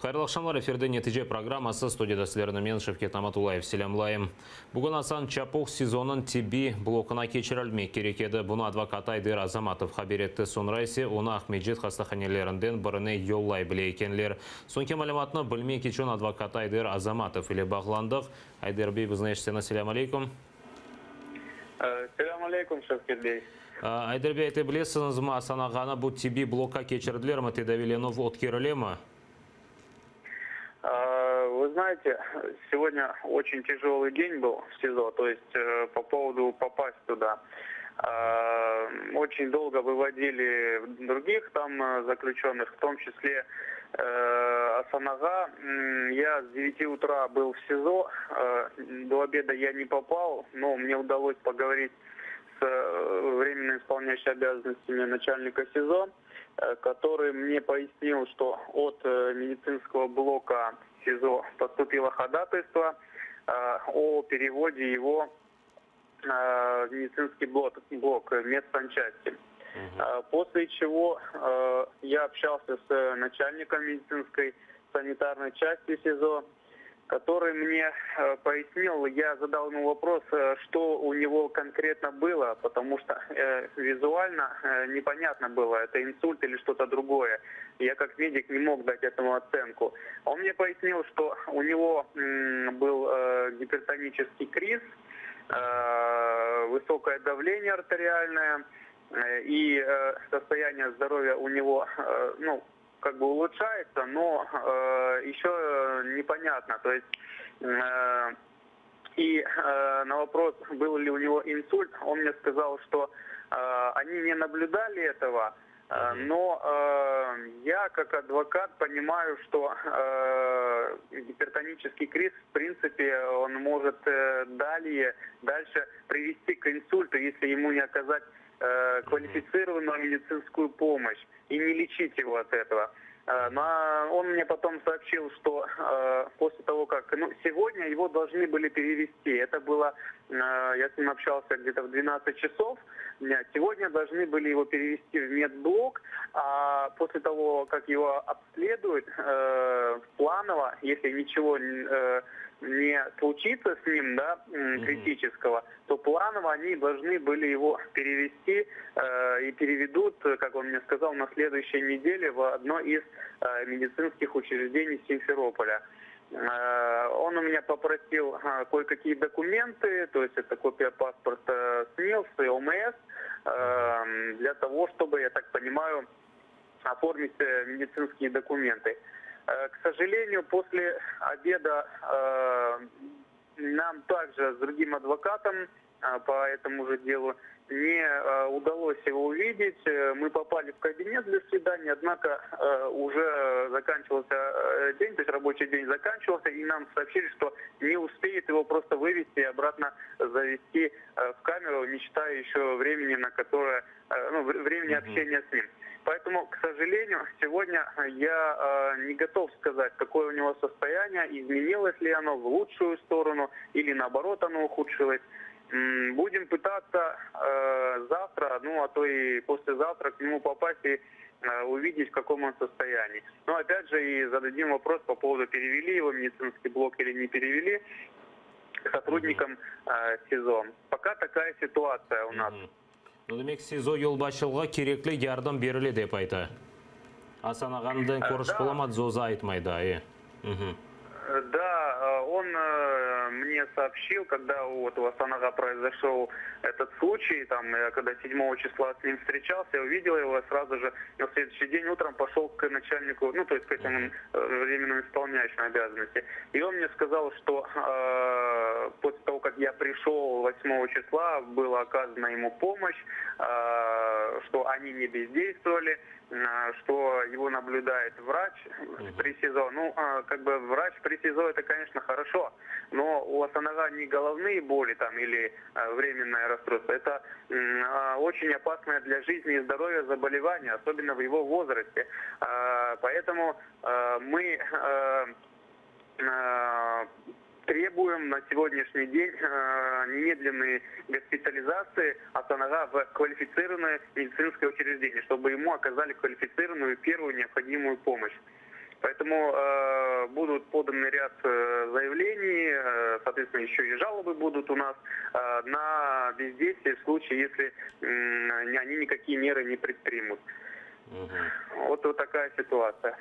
Hayırlı aqşamlar, efirde Netice programması, studiyada sizlerni men, Şevket Namatullayev, selâmlayım. Bugün Asan Çapuh SİZOnıñ tibbiy blokuna keçirilmek kerek edi. Bunı advokatı Ayder Azamatov haber etti. Soñra ise onı Aqmescit hastahanelerinden birine yollay bile ekenler. Soñki malümatnı bilmek içün advokatı Ayder Azamatov ile bağlandıq. Ayder bey, bizni eşitseñiz, selâm aleyküm. Selâm aleyküm, Şevket bey. Ayder bey, ayta bilesiñizmi, Asan ağanı bu tibbiy blokqa keçirdilermi, tedaviylenüv ötkerilemi? Вы знаете, сегодня очень тяжелый день был в СИЗО, то есть по поводу попасть туда. Очень долго выводили других там заключенных, в том числе Асан-ağa. Я с 9 утра был в СИЗО, до обеда я не попал, но мне удалось поговорить с временно исполняющей обязанностями начальника СИЗО, который мне пояснил, что от медицинского блока СИЗО поступило ходатайство о переводе его в медицинский блок медсанчасти. После чего я общался с начальником медицинской санитарной части СИЗО, который мне пояснил, я задал ему вопрос, что у него конкретно было, потому что визуально непонятно было, это инсульт или что-то другое. Я как медик не мог дать этому оценку. Он мне пояснил, что у него был гипертонический криз, высокое давление артериальное, и состояние здоровья у него, ну, как бы улучшается, но еще непонятно. То есть и на вопрос, был ли у него инсульт, он мне сказал, что они не наблюдали этого, но я как адвокат понимаю, что гипертонический криз, в принципе, он может далее, дальше привести к инсульту, если ему не оказать квалифицированную медицинскую помощь и не лечить его от этого. Но он мне потом сообщил, что после того, как... Ну, сегодня его должны были перевести. Это было... Я с ним общался где-то в 12 часов дня. Сегодня должны были его перевести в медблок, а после того, как его обследуют планово, если ничего не случится с ним, да, критического, то планово они должны были его перевести и переведут, как он мне сказал, на следующей неделе в одно из медицинских учреждений Симферополя. Он у меня попросил кое-какие документы, то есть это копия паспорта СНИЛС и ОМС, для того, чтобы, я так понимаю, оформить медицинские документы. К сожалению, после обеда нам также с другим адвокатом по этому же делу не удалось его увидеть. Мы попали в кабинет для свидания, однако уже заканчивался день, то есть рабочий день заканчивался, и нам сообщили, что не успеет его просто вывести и обратно завести в камеру, не считая еще времени, на которое, ну, времени общения с ним. Поэтому, к сожалению, сегодня я не готов сказать, какое у него состояние, изменилось ли оно в лучшую сторону или наоборот оно ухудшилось. Будем пытаться завтра, ну а то и послезавтра к нему попасть и увидеть, в каком он состоянии. Но опять же и зададим вопрос по поводу, перевели его в медицинский блок или не перевели, к сотрудникам СИЗО. Пока такая ситуация у нас. Nu, demek, SİZO yolbaşçılığı kerekli yardım berile dep ayta. Asan ağanıñ körüşip olamadı, özü aytmay da. Да, он мне сообщил, когда вот у Асан-ağa произошел этот случай, там, я когда 7 числа с ним встречался, я увидел его, сразу же на следующий день утром пошел к начальнику, ну, то есть к этому временному исполняющему обязанности. И он мне сказал, что после того, как я пришел 8 числа, была оказана ему помощь, что они не бездействовали, что его наблюдает врач при СИЗО. Ну, как бы врач при СИЗО это, конечно, хорошо, но у Асан-ağa не головные боли там или временное расстройство. Это очень опасное для жизни и здоровья заболевание, особенно в его возрасте. Поэтому мы требуем на сегодняшний день немедленной госпитализации Асан-ağa в квалифицированное медицинское учреждение, чтобы ему оказали квалифицированную первую необходимую помощь. Поэтому э, будут поданы ряд э, заявлений, э, соответственно, еще и жалобы будут у нас на бездействие в случае, если они никакие меры не предпримут. Угу. Вот, вот такая ситуация.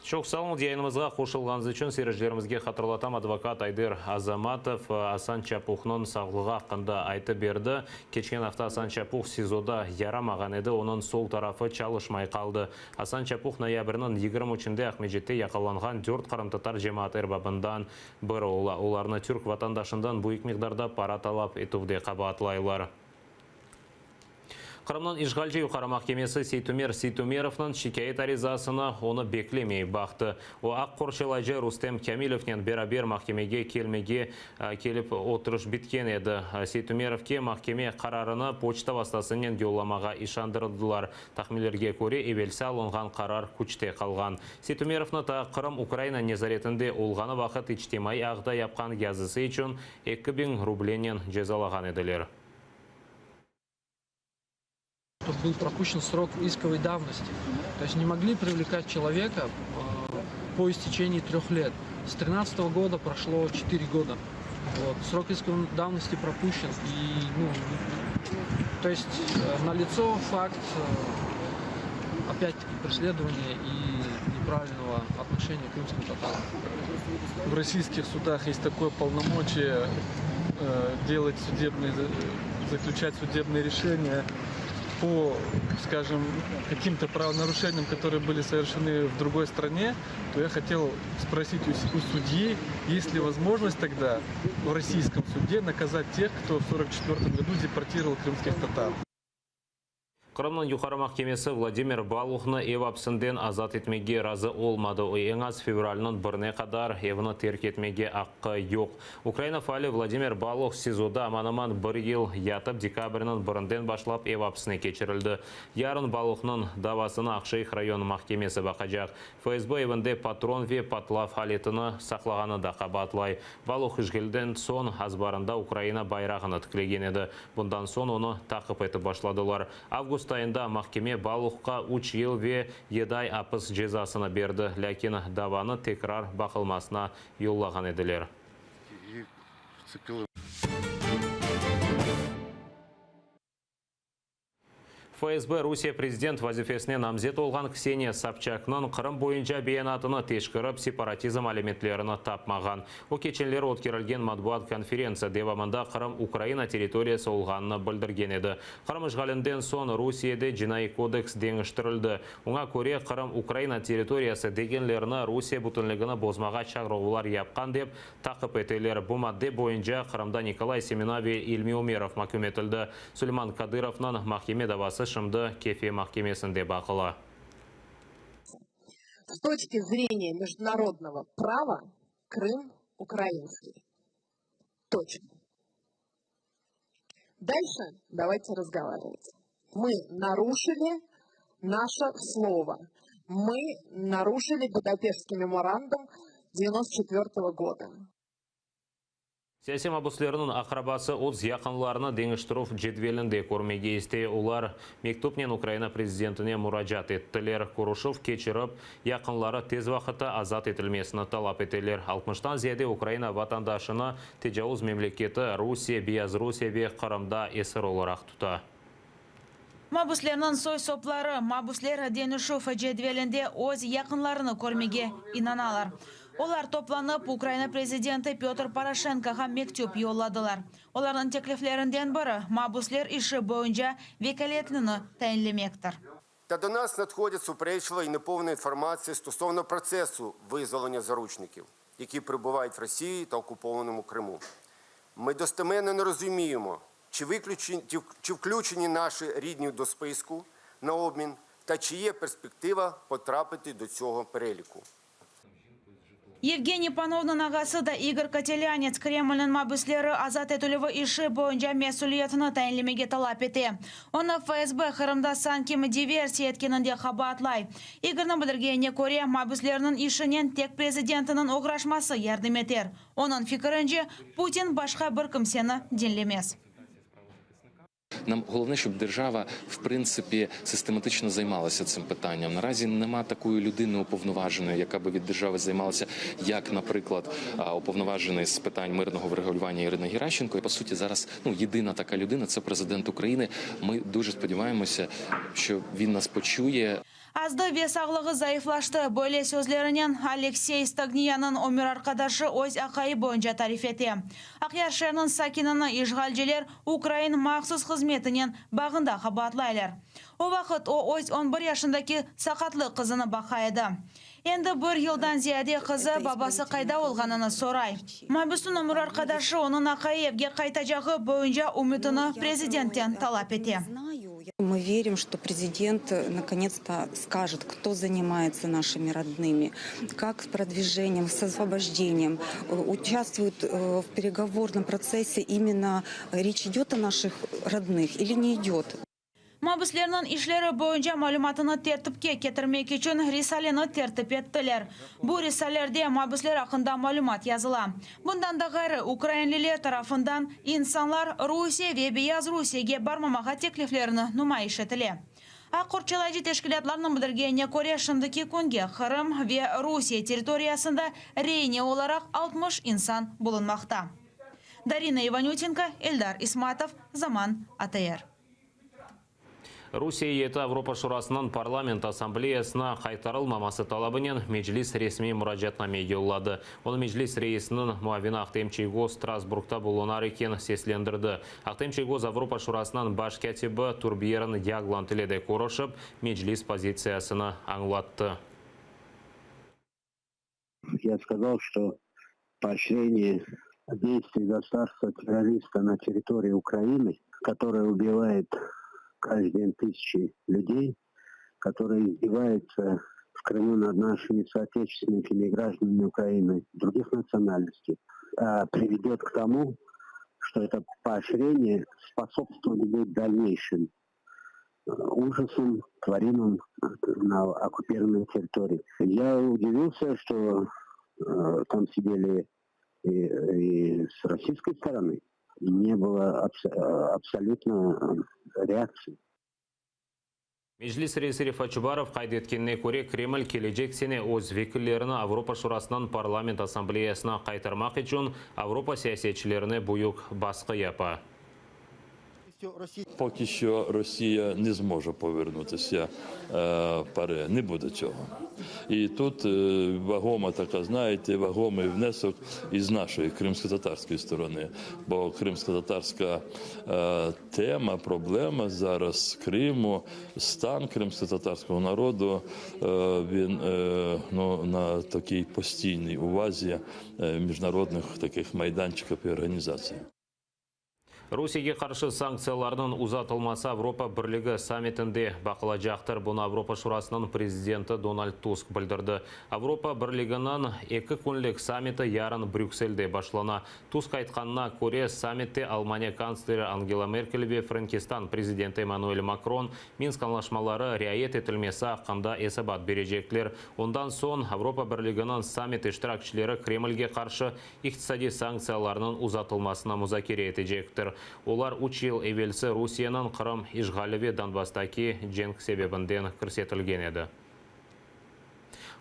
Çoq sağ oluñ yayınımızğa qoşulğanıñız içün seyircilerimizge hatırlatam advokat Ayder Azamatov Asan Çapuhnıñ sağlığı aqqında aytıp berdi. Keçken afta Asan Çapuh SİZOda yaramağan edi, onıñ sol tarafı çalışmay qaldı. Asan Çapuh noyabrniñ 23-nde Aqmescitte yaqalanğan dört qırımtatar cemaat erbabından biri ola. Olarnı türk vatandaşından büyük miqdarda para talap etüvde qabaatlaylar. Qırımnıñ işğalci Yuqarı mahkemesi Seytumer Seytumerovnıñ şikâyet arizasını onı beklemey baqtı. O, aq qorçalayıcı Rustem Kâmilevnen beraber mahkemege kelmege kelip oturış bitken edi. Seytumerovke mahkeme qararını poçta vastasınen yollamağa işandırdılar. Tahminlerge köre, evelsi alınğan qarar küçte qalğan. Seytumerovnı ta Qırım Ukraina nezaretinde olğanı vaqıt içtimaiy ağda yapqan yazısı içün 2000 rublenen cezalağan ediler. Был пропущен срок исковой давности. То есть не могли привлекать человека по истечении 3 лет. С 2013 года прошло 4 года. Вот. Срок исковой давности пропущен. И, ну, то есть налицо факт, опять-таки, преследования и неправильного отношения к крымским татарам. В российских судах есть такое полномочие делать судебные, заключать судебные решения по, скажем, каким-то правонарушениям, которые были совершены в другой стране, то я хотел спросить у судьи, есть ли возможность тогда в российском суде наказать тех, кто в 1944 году депортировал крымских татар. Qırımnıñ Yuqarı mahkemesi Vladimir Baluhnı ev apsinden azat etmege razı olmadı. O eñ az fevralniñ birine qadar evini terk etmege aqqı yoq. Ukraina faali Vladimir Baluh SİZOda aman-aman bir yıl yatıp dekabrniñ birinden başlap ev apsine keçirildi. Yarın Baluhnıñ davasını Aqşeyh rayon mahkemesi baqacaq. FSB evinde patron ve patlav aletini saqlağanında qabaatlay. Baluh işğalden soñ azbarında Ukraina bayrağını tiklegen edi. Bundan soñ onı taqip etip başladılar. Avgust ayında mahkeme Baluhqa 3 yıl ve 7 ay apis cezasını berdi. Lâkin davanı tekrar baqılmasına yollağan ediler. И вцепила. FSB Rusiye prezident vazifesine namzet olğan Kseniya Sobçaknıñ Qırım boyunca beyanatını teşkerip separatizm alâmetlerini tapmağan. O keçenleri ötkerilgen matbuat konferentsiya devamında Qırım Ukraina territoriyası olğanını bildirgen edi. Qırım işğalinden soñ Rusiyede Cinaiy kodeks deñiştirildi. Oña köre Qırım Ukraina territoriyası degenlerini Rusiye bütünligini bozmağa çağıruvlar yapqan dep taqip eteler. Bu madde boyunca Qırımda Nikolay Semena ve İlmi Umerov mahküm etildi. Suleyman Kadırovnıñ mahkeme davası şimdi Kefe mahkemesinde baqıla. С точки зрения международного права Крым украинский. Точка. Дальше давайте разговаривать. Мы нарушили наше слово. Мы нарушили Будапештский меморандум 1994 года. Siyasiy mabüslerniñ aqrabası öz yaqınlarını deñiştirüv cedvelinde körmege istey. Olar mektüpnen Ukraina prezidentine muracaat ettiler. Körüşüv keçirip, yaqınları tez vaqıtta azat etilmesini talap eteler. 60-tan ziyade Ukraina vatandaşını tecavuz memleketi Rusiye, Beyazrusiye ve Qırımda esir olaraq tuta. Mabüslerniñ soy-sopları mabüsler deñişüv cedvelinde öz yaqınlarını körmege inanalar. Olar toplanıp Ukraina prezidenti Petr Poroşenkoğa mektüp yolladılar. Olarnıñ tekliflerinden biri mabüsler işi boyunca vekâletlini tayinlemektir. Та до нас надходить суперечлива і неповна інформація стосовно процесу визволення заручників, які перебувають в Росії та окупованому Криму. Ми достеменно не розуміємо, чи, виключені, чи включені наші рідні до списку на обмін, та чи є перспектива потрапити до цього переліку. Евгений Пановнıñ ağası da İgor Kotelyanets Kremlniñ mabüsleri azat etilüvi işi boyunca mesüliyetini tayinlemege talap ete. Onı FSB Qırımda sanki diversiya etkeninde qabaatlay. İgornıñ bildirgenine köre, mabüslerniñ işinen tek prezidentiniñ oğraşması yardım eter. Onıñ fikirince, Putin başqa bir kimseni diñlemez. Нам головне, щоб держава в принципі систематично займалася цим питанням. Наразі нема такої людини уповноваженої, яка би від держави займалася, як, наприклад, уповноважений з питань мирного врегулювання Ірина Геращенко. І, по суті, зараз ну єдина така людина це президент України. Ми дуже сподіваємося, що він нас почує. Azdı ve sağlığı zayıflaştı. Böyle sözlerinen Aleksey Stogniyanıñ ömür arqadaşı öz aqayı boyunca tarif ete. Aqyar şeeriniñ sakinini işğalciler ukrain mahsus hızmetinen bağında qabaatlaylar. O vaqıt o öz on bir yaşındaki saqatlı qızını baqa edi. Endi bir yıldan ziyade qızı babası qayda olğanını soray. Mabüsniñ ömür arqadaşı onıñ aqayı evge qaytacağı boyunca ümütini prezidentten talap ete. Мы верим, что президент наконец-то скажет, кто занимается нашими родными, как с продвижением, с освобождением, участвует в переговорном процессе именно речь идет о наших родных или не идет. Mabüslerniñ işleri boyunca malümatını tertipke ketirmek içün risaleni tertip ettiler. Bu risalelerde mabüsler aqqında malümat yazıla. Bundan da ğayrı, ukrainliler tarafından insanlar Rusiye ve Beyazrusiyege barmamağa tekliflerini numayış etile. Aq qorçalayıcı teşkilâtlarnıñ bildirgenine köre, şimdiki künge Qırım ve Rusiye territoriyasında reine olaraq 60 insan bulunmaqta. Darina İvanütenko, Eldar İsmatov, Zaman, ATR. Rusiye eyyeti Avropa Şurasınıñ Parlament Assambleyasına qaytarılmaması talabınen Meclis resmiy muracaatname yolladı. Onı Meclis reisiniñ muavini Ahtem Çiygoz Strasburgda bulunar eken seslendirdi. Ahtem Çiygoz Avropa Şurasınıñ baş kâtibi Turbiyern Yagland ile de körüşip, Meclis pozitsiyasını añlattı. Я сказал, что поощрение действий государства-террориста на территории Украины, которое убивает каждый день тысячи людей, которое издевается в Крыму над нашими соотечественниками и гражданами Украины других национальностей, приведет к тому, что это поощрение способствовать будет дальнейшим ужасам, творимым на оккупированной территории. Я удивился, что э, там сидели и, и с российской стороны, не было абс абсолютно реакции. Meclis reisi Refat Çubarov qayd etkenine köre, Kreml kelecek sene öz vekillerini Avropa Şurasınıñ Parlament Assambleyasına qaytarmaq içün Avropa siyasetçilerine büyük basqı yapa. Поки що Росія не зможе повернутися в ПАРЄ, не буде цього. І тут вагома така, знаєте, вагомий внесок із нашої кримсько-татарської сторони. Бо кримсько-татарська тема, проблема зараз Криму, стан кримсько-татарського народу, він ну, на такій постійній увазі міжнародних таких майданчиків і організацій. Rusiyege qarşı sanktsiyalarnıñ uzatılması Avropa Birligi sammitinde baqılacaqtır. Bunı Avropa Şurasınıñ prezidenti Donald Tusk bildirdi. Avropa Birliginiñ eki künlik sammiti yarın Brükselde başlana. Tusk aytqanına köre, sammitte Almaniya kantsleri Angela Merkel ve Frenkistan prezidenti Emmanuel Makron Minsk añlaşmaları riayet etilmesi aqqında esabat berecekler. Ondan soñ Avropa Birliginiñ sammit iştirakçileri Kremlge qarşı iqtisadiy sanktsiyalarnıñ uzatılmasını muzakere etecektir. Olar üç yıl evelsi Rusiyeniñ Qırım işğali ve Donbasstaki cenk sebebinden kirsetilgen edi.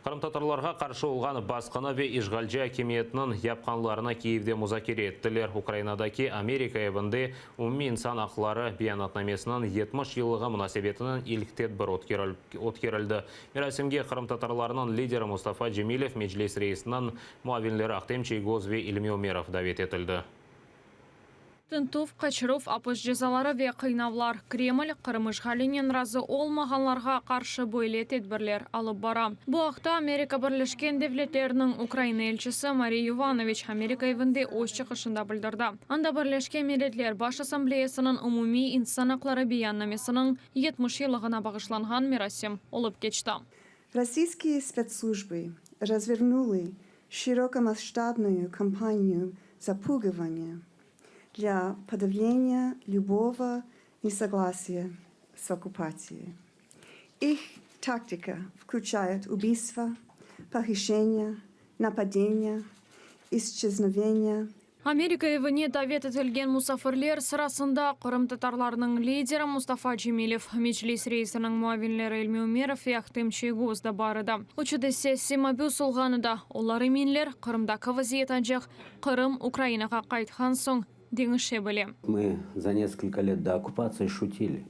Qırımtatarlarğa qarşı olğan basqını ve işğalci akimiyetniñ yapqanlarını Kiyevde muzakere ettiler. Ukrainadaki Amerika evinde Umumiy insan aqları beyanatnamesiniñ 70 yıllığı munasebetinen ilk tedbir ötkerildi. Merasimge qırımtatarlarnıñ lideri Mustafa Cemilev, Meclis reisiniñ muavinleri Ahtem Çiygoz ve İlmi Umerov davet etildi. Tintüv, qaçıruv, apis cezaları ve qıynavlar. Kreml, Qırım işğalinen razı olmağanlarğa qarşı böyle tedbirler alıp bara. Bu aqta Amerika Birleşken Devletleriniñ Ukraina elçisi Mari Yovanoviç Amerika evinde öz çıqışında bildirdi. Anda Birleşken Milletler Baş Assambleyasınıñ Umumiy insan aqları beyannamesiniñ 70 yıllığına bağışlanğan merasim olıp keçti. Российские спецслужбы развернули широкомасштабную кампанию запугивания для подавления любого несогласия с оккупацией. Их тактика включает убийства, похищения, нападения, исчезновения. Amerika evine davet etilgen musafirler sırasında qırımtatarlarnıñ lideri Mustafa Cemilev, Meclis reisiniñ muavinleri İlmi Ümerov ve Ahtem Çiygoz da bar edi. Üçü de siyasiy mabüs olğanı da olar eminler, Qırımdaki vaziyet ancaq Qırım Ukrainağa qaytqan soñ deñişe bile. Мы за несколько лет до оккупации шутили,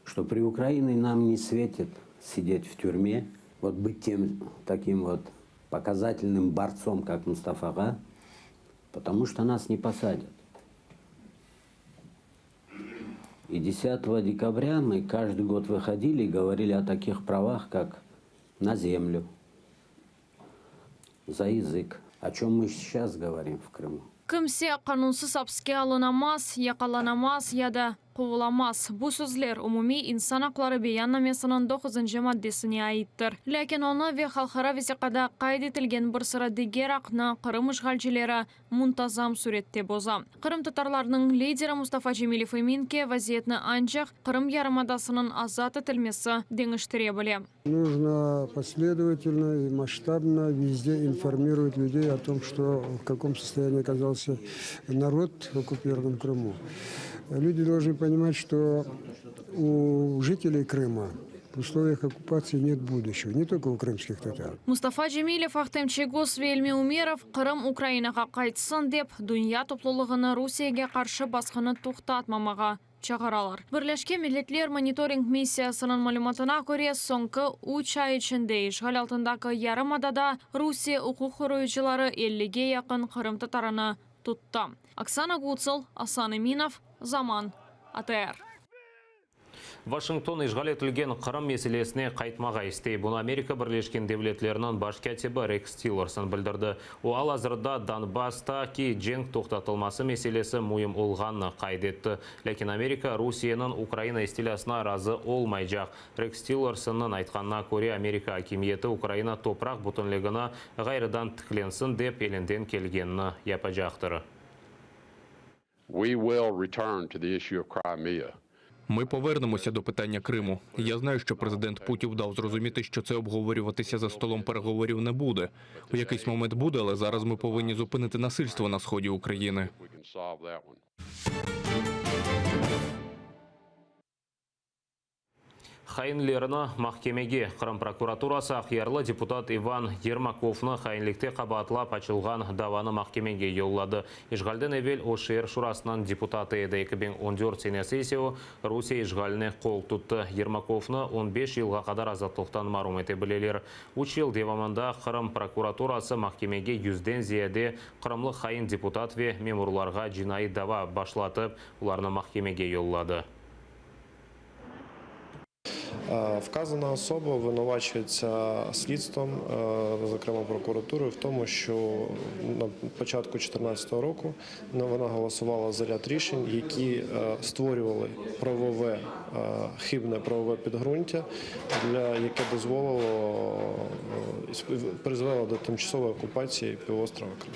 что при Украине нам не светит сидеть в тюрьме, вот быть тем таким вот показательным борцом, как Мустафа-ага, потому что нас не посадят. И 10 декабря мы каждый год выходили и говорили о таких правах, как на землю, за язык, о чем мы сейчас говорим в Крыму. Kimse qanunsız apske alınamaz, yaqalanamaz ya da quvulamaz. Bu sözler Umumiy insan aqları beyannamesiniñ doquzıncı maddesine aittir. Lâkin onı ve halqara vesiqada qayd etilgen bir sıra diger aqnı Qırım işğalcileri muntazam sürette boza. Qırımtatarlarnıñ lideri Mustafa Cemilev emin ki, vaziyetni ancaq Qırım yarımadasınıñ azat etilmesi deñiştire bile. Нужно последовательно и масштабно везде информировать людей о том, что в каком состоянии оказался народ в оккупированном Крыму. Люди должны понимать, что у жителей Крыма в условиях оккупации нет будущего, не только у крымских татар. Mustafa Cemilev, Ahtem Çiygoz ve İlmi Ümerov Qırım Ukrainağa qaytsın dep, dünya toplulığını Rusiyege qarşı basqını toqtatmamağa çağıralar. Birleşken Milletler Monitoring missiyasınıñ malümatına köre, soñki üç ay içinde işğal altındaki yarımadada Rusiye uquq qoruyıcıları ellige yaqın qırımtatarını tuttı. Oksana Gutsol, Asan Eminov, Zaman, ATR. Washington işğal etilgen Qırım meselesine qaytmağa istey. Bunı Amerika Birleşken Devletleriniñ baş kâtibi Reks Tillerson bildirdi. O, al-azırda Donbasstaki cenk toqtatılması meselesi müim olğanını qayd etti. Lâkin Amerika Rusiyeniñ Ukraina istilâsına razı olmaycaq. Reks Tillersonnıñ aytqanına köre, Amerika akimiyeti Ukraina topraq bütünligini ğayrıdan tiklensin dep elinden kelgenini yapacaqtır. We will return to the issue of Crimea. Ми повернемося до питання Криму. Я знаю, що президент Путін дав зрозуміти, що це обговорюватися за столом переговорів не буде. У якийсь момент буде, але зараз ми повинні зупинити насильство на сході України. We can solve that one. Hainlerni mahkemege. Qırım prokuraturası aqyarlı deputat İvan Yermakovnı hainlikte qabaatlap açılğan davanı mahkemege yolladı. İşğalden evel o şeer şurasınıñ deputatı edi, 2014 senesi ise o Rusiye işğaline qol tuttı. Yermakovnı on beş yılğa qadar azatlıqtan marum ete bileler. Üç yıl devamında Qırım prokuraturası mahkemege yüzden ziyade qırımlı hain deputat ve memurlarğa cinaiy dava başlatıp, olarnı mahkemege yolladı. Вказана особа обвинувачується слідством, зокрема прокуратурою, в тому, що на початку 2014 року вона голосувала за ряд рішень, які створювали правове хибне правове підґрунтя, для яке дозволило призвело до тимчасової окупації півострова Крим.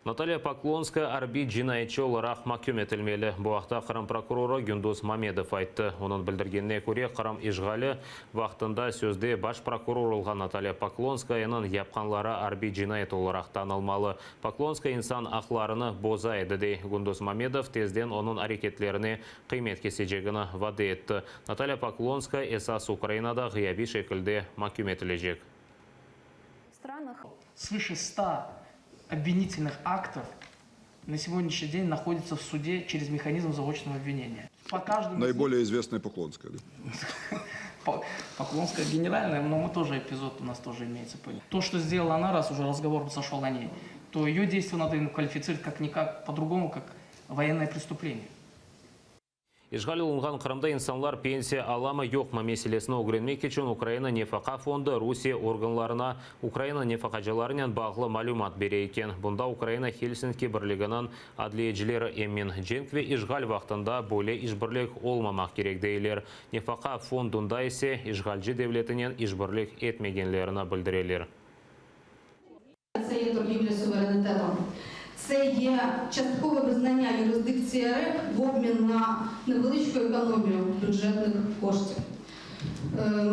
Natalya Poklonskaya arbiy cinayetçi olaraq mahküm etilmeli. Bu aqta Qırım prokurorı Günduz Mamedov ayttı. Onıñ bildirgenine köre, Qırım işğali vaqtında sözde baş prokuror olğan Natalya Poklonskayanıñ yapqanları arbiy cinayet olaraq tanılmalı. Poklonskaya insan aqlarını boza edi, dey Günduz Mamedov, tezden onıñ areketlerine qıymet kesecegini vade etti. Natalya Poklonskaya esas Ukrainada ğıyabiy şekilde mahküm etilecek. Свыше 100 обвинительных актов на сегодняшний день находятся в суде через механизм заочного обвинения. По каждому из них- Наиболее известная Поклонская, да? Поклонская генеральная, но мы тоже эпизод у нас тоже имеется. То, что сделала она, раз уже разговор зашел о ней, то ее действия надо квалифицировать как-никак по-другому, как военное преступление. İşğal olunğan Qırımda insanlar pensiya alamı yoqmı meselesini ögrenmek içün Ukraina Nefaqa fondu Rusiye organlarına Ukraina nefaqacılarınen bağlı malümat bere eken. Bunda Ukraina Helsinki birliginiñ adliyecileri emin. Cenk ve işğal vaqtında böyle işbirlik olmamaq kerek deyler. Nefaqa fondunda ise işğalci devletinen işbirlik etmegenlerini bildireler. Це є торгівля суверенітетом. Це є часткове визнання юрисдикції РФ в обмін на невеличку економію бюджетних коштів.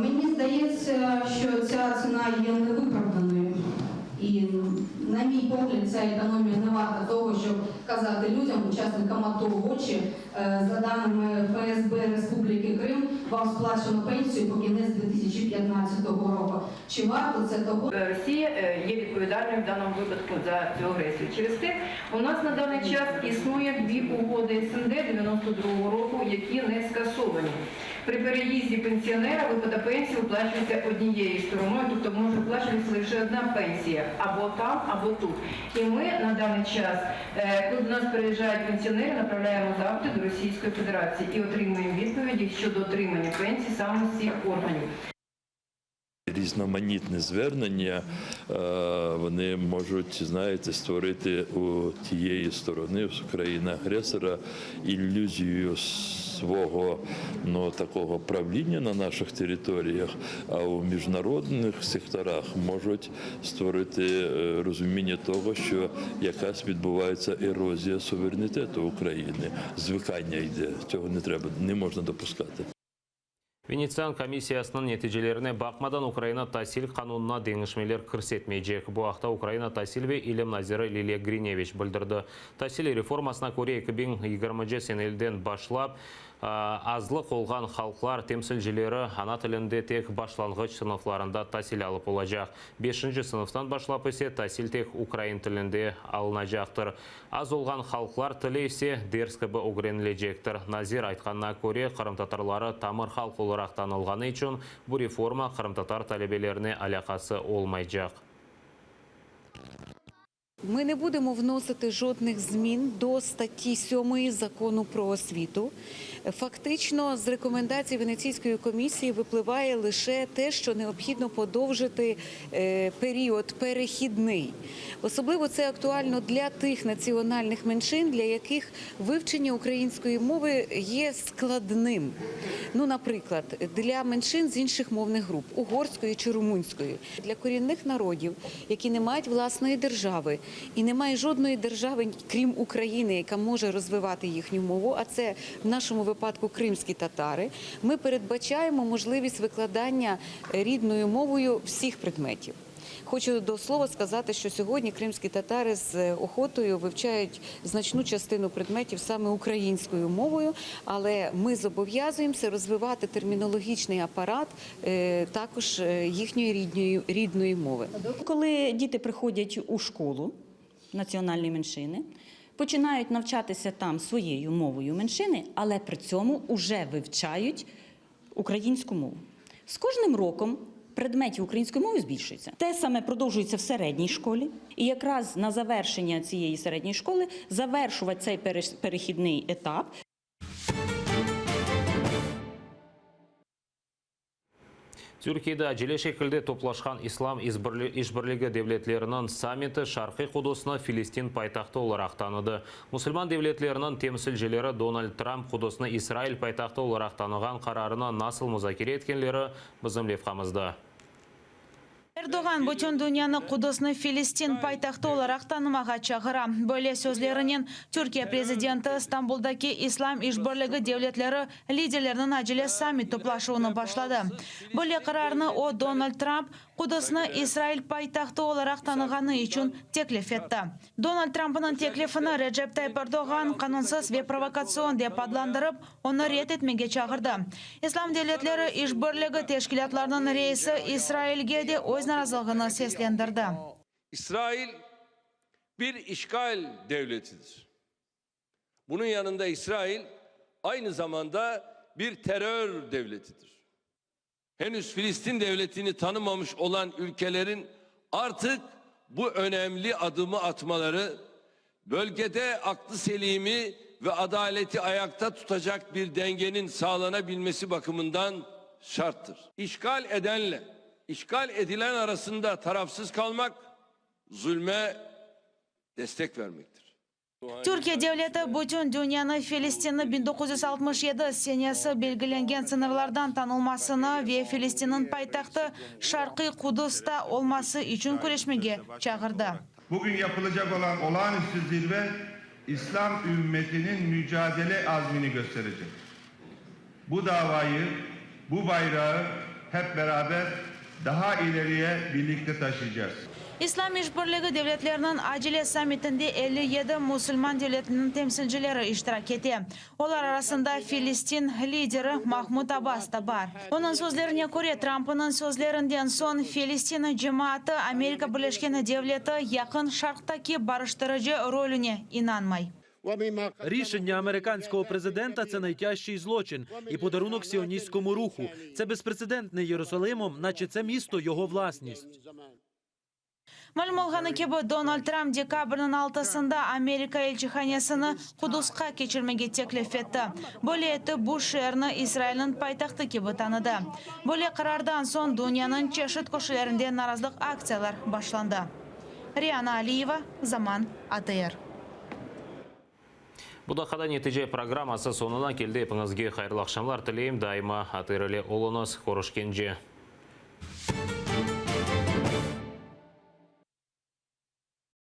Мені здається, що ця ціна є невиправданою і На мій погляд, ця економія не варта того, щоб казати людям, учасникам АТО в очі, за даними ФСБ Республіки Крим, вам сплачено пенсію по кінець 2015 року. Чи варто це того? Росія є відповідальною в даному випадку за цю агресію. Через те у нас на даний час існує дві угоди СНД 92 року, які не скасовані. При переїзді пенсіонера виплата пенсії виплачується однією стороною, тобто може виплачуватися лише одна пенсія, або там, або тут. І ми на даний час, коли до нас переїжджають пенсіонери, направляємо запити до Російської Федерації і отримуємо відповіді щодо отримання пенсії саме з цих органів. Різноманітне звернення, вони можуть, знаєте, створити у тієї сторони, у країни-агресора, ілюзію свого, ну, такого правління на наших територіях, а у міжнародних секторах можуть створити розуміння того, що якась відбувається ерозія суверенітету України. Звикання йде, цього не треба, не можна допускати. Venetsian komissiyasınıñ neticelerine baqmadan Ukraina tasil qanunına deñişmeler kirsetmeycek. Bu aqta Ukraina tasil ve ilim naziri Liliya Grineviç bildirdi. Tasil reformasına köre 2020 seneden başlap azlıq olğan halqlar temsilcileri ana tilinde tek başlanğıç sınıflarında tasil alıp olacaq. Beşinci sınıftan başlap ise tasil tek ukrain tilinde alınacaqtır. Az olğan halqlar tili ise ders kibi ögrenilecektir. Nazir aytqanına köre, qırımtatarları tamır halq olaraq tanılğanı içün bu reforma qırımtatar talebelerine alâqası olmaycaq. Ми не будемо вносити жодних змін до статті 7 закону про освіту. Фактично, з рекомендацій Венеційської комісії випливає лише те, що необхідно подовжити період перехідний. Особливо це актуально для тих національних меншин, для яких вивчення української мови є складним. Ну, наприклад, для меншин з інших мовних груп, угорської чи румунської. Для корінних народів, які не мають власної держави, і немає жодної держави, крім України, яка може розвивати їхню мову, а це в нашому випадку кримські татари, ми передбачаємо можливість викладання рідною мовою всіх предметів. Хочу до слова сказати, що сьогодні кримські татари з охотою вивчають значну частину предметів саме українською мовою, але ми зобов'язуємося розвивати термінологічний апарат також їхньої рідної мови. Коли діти приходять у школу національної меншини, починають навчатися там своєю мовою меншини, але при цьому уже вивчають українську мову. З кожним роком предметів української мови збільшується. Те саме продовжується в середній школі. І якраз на завершення цієї середньої школи завершувати цей перехідний етап. Türkiyede acele şekilde toplaşqan İslam işbirligi devletleriniñ sammiti Şarqiy Qudusnı Filistin paytahtı olaraq tanıdı. Musulman devletleriniñ temsilcileri Donald Trump Qudusnı İsrail paytahtı olaraq tanığan qararını nasıl muzakere etkenleri bizim levhamızda. Erdoğan bütün dünyanı Qudusnı Filistin paytahtı olaraq tanımağa çağıra. Böyle sözlerinen Türkiye prezidenti İstanbuldaki İslam işbirligi devletleri liderleriniñ acele sammit toplaşuvını başladı. Böyle qararnı o, Donald Trump Qudusnı İsrail paytahtı olaraq tanığanı içün teklif etti. Donald Trumpnıñ teklifini Recep Tayyip Erdoğan qanunsız ve provokatsion dep adlandırıp, onı red etmege çağırdı. İslam devletleri işbirligi teşkilâtlarınıñ reisi İsrailge de öz narazılığını seslendirdi. İsrail bir işgal devletidir. Bunun yanında İsrail aynı zamanda bir terör devletidir. Henüz Filistin devletini tanımamış olan ülkelerin artık bu önemli adımı atmaları bölgede aklı selimi ve adaleti ayakta tutacak bir dengenin sağlanabilmesi bakımından şarttır. İşgal edenle işgal edilen arasında tarafsız kalmak zulme destek vermektir. Türkiye devleti bütün dünyanı Filistinni 1967 senesi belgilengen sıñırlardan tanılmasını ve Filistinniñ paytahtı Şarqiy Qudusta olması içün küreşmege çağırdı. Bugün yapılacak olan olağanüstü zirve İslam ümmetinin mücadele azmini gösterecek. Bu davayı, bu bayrağı hep beraber daha ileriye birlikte taşıyacağız. İslam işbirligi devletleriniñ acele sammitinde 57 musulman devletiniñ temsilcileri iştirak ete. Olar arasında Filistin lideri Mahmud Abbas da bar. Onıñ sözlerine köre, Trumpnıñ sözlerinden soñ Filistin cemaatı Amerika Birleşken Devleti Yaqın Şarqtaki barıştırıcı rolüne inanmay. Рішення американського президента – це найтяжчий злочин і подарунок сіоністському руху. Це безпрецедентний Єрусалимом, наче це місто його власність. Malüm olğanı kibi, Donald Trump dekabrniñ altısında Amerika elçihanesini Qudusqa keçirmege teklif etti. Böyle etip, bu şeerni İsrailniñ paytahtı kibi tanıdı. Böyle qarardan soñ dünyanıñ çeşit köşelerinde narazılıq aktsiyalar başlandı. Riana Aliyeva, Zaman, ATR. Bu daqqada Netice programması soñuna keldi. Epiñizge hayırlı aqşamlar tileyim. Daima ATR ile oluñız. Körüşkence.